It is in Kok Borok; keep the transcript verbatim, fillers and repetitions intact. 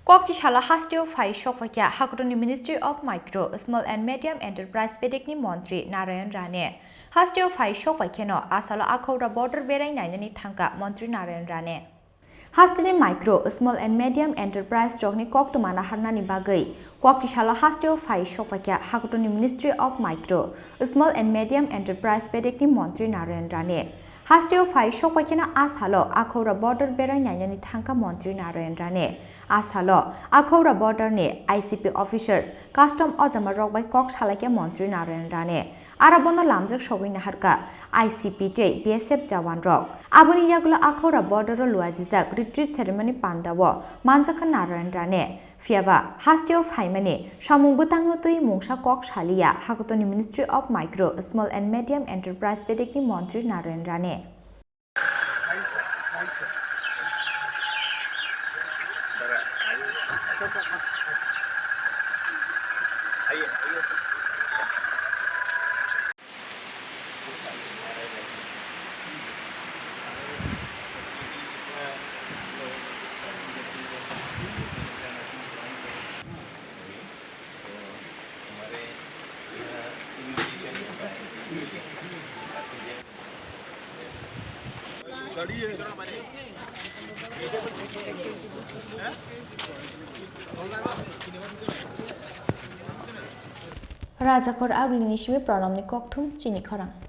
Kokti salo hasteo phai sokphaikha Hakutuni Ministry of Micro, Small and Medium Enterprise bedekni montri Narayan Rane. Hasteo phai sokphaikheno a salo Akhobra border berai nainani thangkha montri Narayan Rane. Hasteni micro, small and medium enterprise rokni koktwma naharnani bagwi kokti salo hasteo phai sokphaikha Hakutuni Ministry of Micro, Small and Medium Enterprise bedekni montri Narayan Rane. Hasteo phai sokphaikheno a salo Akhobra border berai nainani thangkha montri Narayan Rane. A salo Akhobra border ni I C P officers, custom ojama rok bai kok salaikha montri Narayan Rane. Aro bono lamjak sogwi naharkha I C P tei B S F jawan rok. Aboni yagulo Akhobra border o luajijak retreat ceremony panda o manjakha Narayan Rane. Phiyaba hasteo phaimani samung bwtangno twi mungsa kok saliya Hakutuni Ministry of Micro, Small and Medium Enterprise bedekni montri Narayan Rane. Rajakhor Agulini simi Pranamni kokthum chini khorang.